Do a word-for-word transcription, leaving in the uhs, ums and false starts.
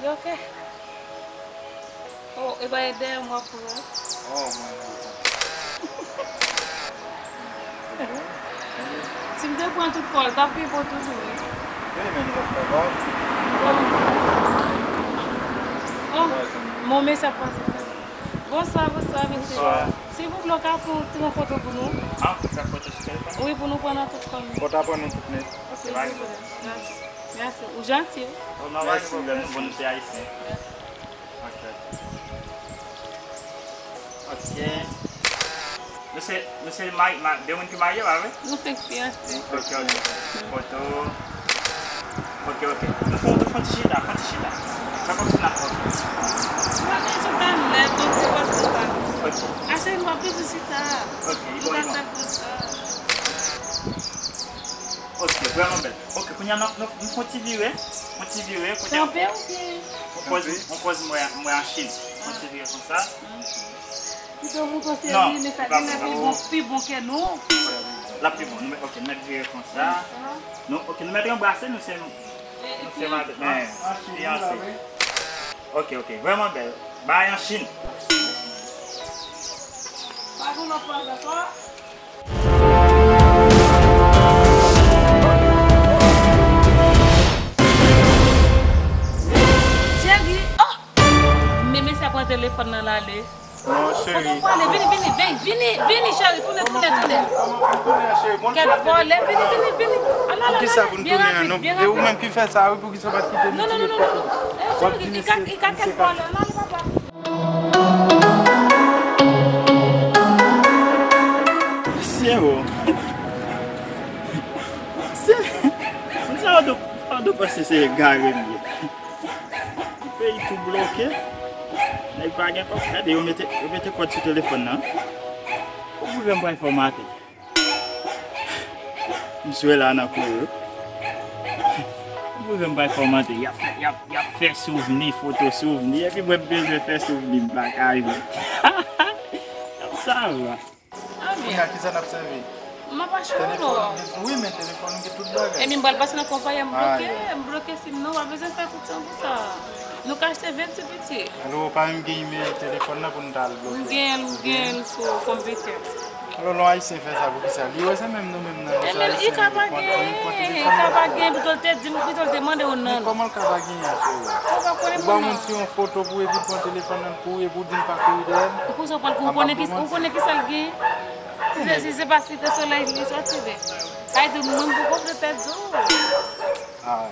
Yo, ok. Oh, e pa e dèyè m w ap pran. Oh, mwen menm. Se bon. Si m te pran tout kò l, t ap pi bon toujou, wi. Wi, men nou p ap fè kò. Oh, mon mesye ap pase. Bonswa, bonswa, mesye. Bonswa. Silvouplè, w ka pran yon ti foto pou nou? Ah, ou ka foto sou telefòn? Wi, pou nou pran nan tout fanmi. Foto a pran nou tout nèt. Ok, silvouplè. Mèsi. Mèsi. Ou janti, wi. Oh, non, pa gen pwoblèm, nou bon, nou se ayisyen. Mèsi. Ok. Ok. Nou se, nou se mari, ma-, de moun ki marye, pa vre? Nou fenk fiyanse. Ok, ok. Foto. Ok, ok. Nou fè, nou fè ti chita, fè ti chita. Fè kòmsi n ap pran foto. Mwen te chita lè, donk se pòz konsa. Ok. Achè, nou pa bezwen chita. Ok, nou ka fè konsa. Ok, vrèman bèl. Ok, kounye a nou, nou, nou fè yon ti vire, yon ti vire, kote. Kanpe oubyen? On pòz, on pòz mwen, mwen an Chin. Yon ti vire konsa. Pito mouton seri, men sa gen lè pi bon, pi bon ke nou. L ap pi bon. Nou mèt, ok, nou mèt vire konsa. Nou, ok, nou mèt anbrase, nou se, nou se madanm, men, fiyanse. Ok, ok, vrèman bèl. Bay an Chin. Pa gen lòt pòz ankò. Cheri, oh! Men mesye a pran telefòn nan l ale. Non, cheri. Kote w prale? Vini, vini, vini, vini, vini, cheri, tounen, tounen, tounen. Kèt vòlè, vini, vini, vini. Ala, ala, ala, byen rapid, byen rapid. Poukisa pou n tounen an, non? E ou menm ki fè sa, wi, poukisa w pa t kite m tire foto? W ap vini se, se kèt vòlè, ala, ala, papa. Mesye o. Se, se sa w te, w te panse se egare m ye. Peyi tou bloke. Nèg pa gen kòb. Gade, yo mete, yo mete kòd sou telefòn nan. Ou rive m pral fòmate. M swe la nan kou yo. M rive m pral fòmate. Y ap, y ap, y ap fè souvni, foto souvni. Epi mwen m bezwen fè souvni, m pa ka jwe. Y ap sava. Kounye a, kisa n ap sèvi? M ap achte yon lòt. Wi, men telefòn ou gen tout bagay. Epi m pral pase nan konpayi a, m bloke, m bloke sim nan, w pa bezwen fè kout san pou sa. Nou ka achte vennsenk piti. Alò, ou pa menm gen imèl telefòn nan pou nou ta al bloke? M gen l, m gen l sou konpitè. Alò, lè yon ayisyen fè sa, poukisa? Li wè se menm nou menm nan, nou se ayisyen, nou pran, nou pran telefòn nan. I ka pa gen, pito l te di m, pito l te mande w nan. Men kòman l ka pa genyen, cheri? Ou pa konnen pou nan. Ou ba moun ti yon foto pou epi l pran telefòn nan pou ou, epi w di m pa kouri dèyè m. Ou konnen sa w pral fè, ou konnen ki, ou konnen kisa l gen? Si se, si se pa Site Solèy li soti vre. Sa vle di mwen m poko vle pèdi w. Ah.